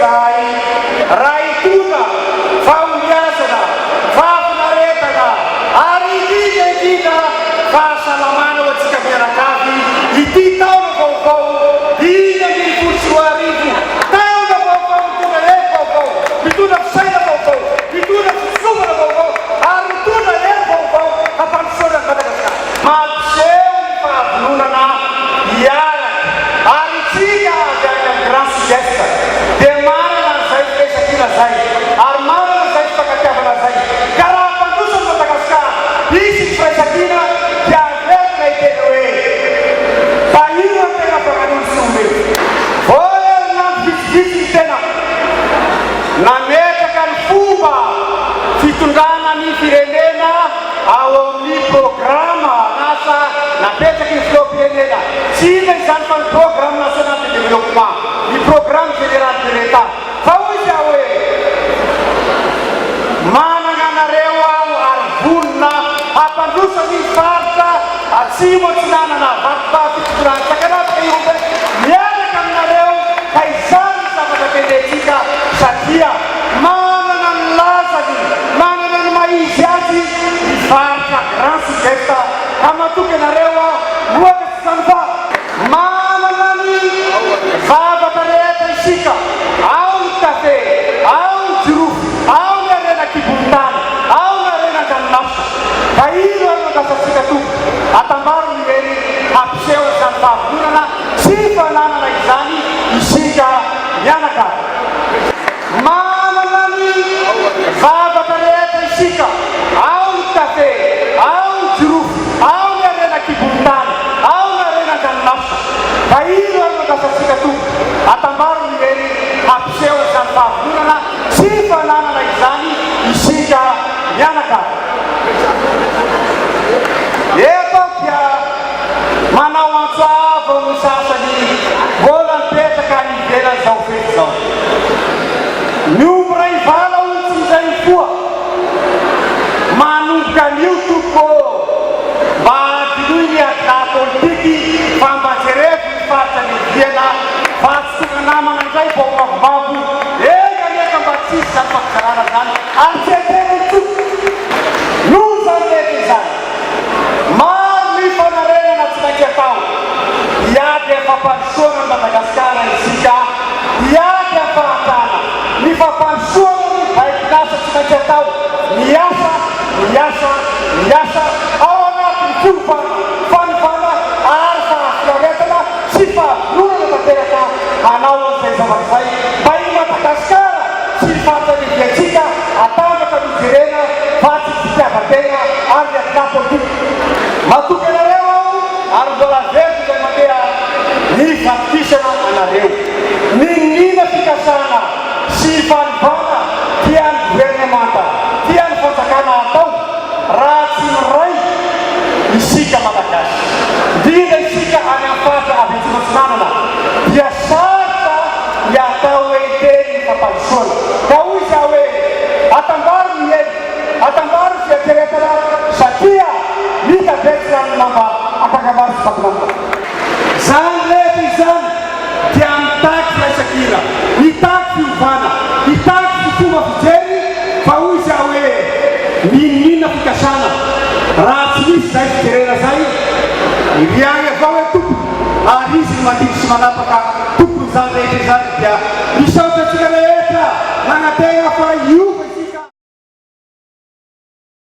izahay raha hitondra fahombiazana, fahafinaretana ary indrindra indrindra fahasalamana ho antsika mianakavy ity taona vaovao 2015, taona vaovao mitondra hery vaovao, mitondra fisaina vaovao, mitondra fitsovana vaovao ary mitondra hery vaovao hampandrosoana an'i Madagasikara. Mampiseho ny fahavononana hiaraka ary isika avy any amin'ny Grand Sud-Est dia manana an'izay firaisankina izay ary manana an'izay fifankatiavana izay ka raha hampandroso an'i Madagasikara hisy ny firaisankina dia averiko ilay teny hoe tahiro ny tena fa manolo sy omeo. Vao herinandro vitsivitsy ny tenako nametraka ny fomba fitondrana ny firenena ao amin'ny programa an'asa napetraky ny Filoham-pirenena. Tsy inona izany fa ny Programme National de Développement, ny Programme Général de l'Etat. Fa hoy izy aho hoe, Manana anareo aho ary vonona hampandroso ny faritra Atsimo Atsinanana, Vatovavy, Fitovinany, Sakanavaka, Ihorombe, miaraka aminareo ka izany no zavatra kendrentsika satria manana ny lazany, manana ny maha izy azy ny faritra Grand Sud-Est ka matoky anareo aho ohatra tsy izany fa manana ny zavatra rehetra isika, ao ny kafe, ao ny jirofo, ao ny harena an-kibon'ny tany, ao ny harena an-dranomasina. Ka ino ary no andrasantsika Tompo? Atambaro ny hery hampiseho izany fahavononana sy fananana izany isika mianakavy. Manana ny zavatra rehetra isika, ao ny kafe, ao ny jirofo, ao ny harena an-kibon'ny tany, ao ny harena an-dranomasina. Ka ino ary no andrasantsika Tompo? Atambaro ny hery hampiseho izany fahavononana sy fananana izany isika mianakavy. Eto aho dia manao antso avo amin'ny sasany mbola mipetraka any ivelan'izao fety izao. Ny omby iray vala hono tsy indray mifoha. Manomboka anio tompoko ô! Mba adinoy ny adilahy politiky fa mba jerevo ny faritra niodiana fa tsy tonga namana indray vao mavomavo. Enga anie ka mba tsy hisy izany fampizarana izany ary tsy ekena intsony. Noho izany rehetra izany, maro ny fanarenana tsy maintsy atao. Hiady amin'ny fampandrosoana an'i Madagasikara isika, hiady amin'ny fahantrana, ny fampandrosoana ny baikon'asa tsy maintsy atao, ny asa, ny asa, ny asa, ao anatin'ny fiovana, fanovana ary fahafinaretana sy fahavononana tanteraka hanao an'izay zavatra izay mba i Madagasikara sy ny faritra lehibentsika atambatra no jerena fa tsy ny fitiavan-tena ary ny adilahy politika. Matoky anareo aho ary mbola averiko indray mandeha ny fatokisana anareo. N'inon'inona fikasana sy fanovana tian'ny governemanta, tian'ny fanjakana hatao, raha tsy miray isika Malagasy, indrindra isika any amin'ny faritra avy Atsimo Atsinanana dia sarotra ny atao hoe hiteny ny fampandrosoana. Ka hoy izaho hoe, atambaro ny hery, atambaro ny fieritreretana satria mita be tsy lanin'ny mamba akangabary sy vatomanga. Izany rehetra izany dia mitaky firaisankina, mitaky fiovana, mitaky ny fomba fijery fa hoy izaho hoe n'inon'inona fikasana raha tsy misy izay fijerena izay, ry ahy avao hoe tompoko ary izy no mandimby sy manapaka tompon'izany rehetra izany dia.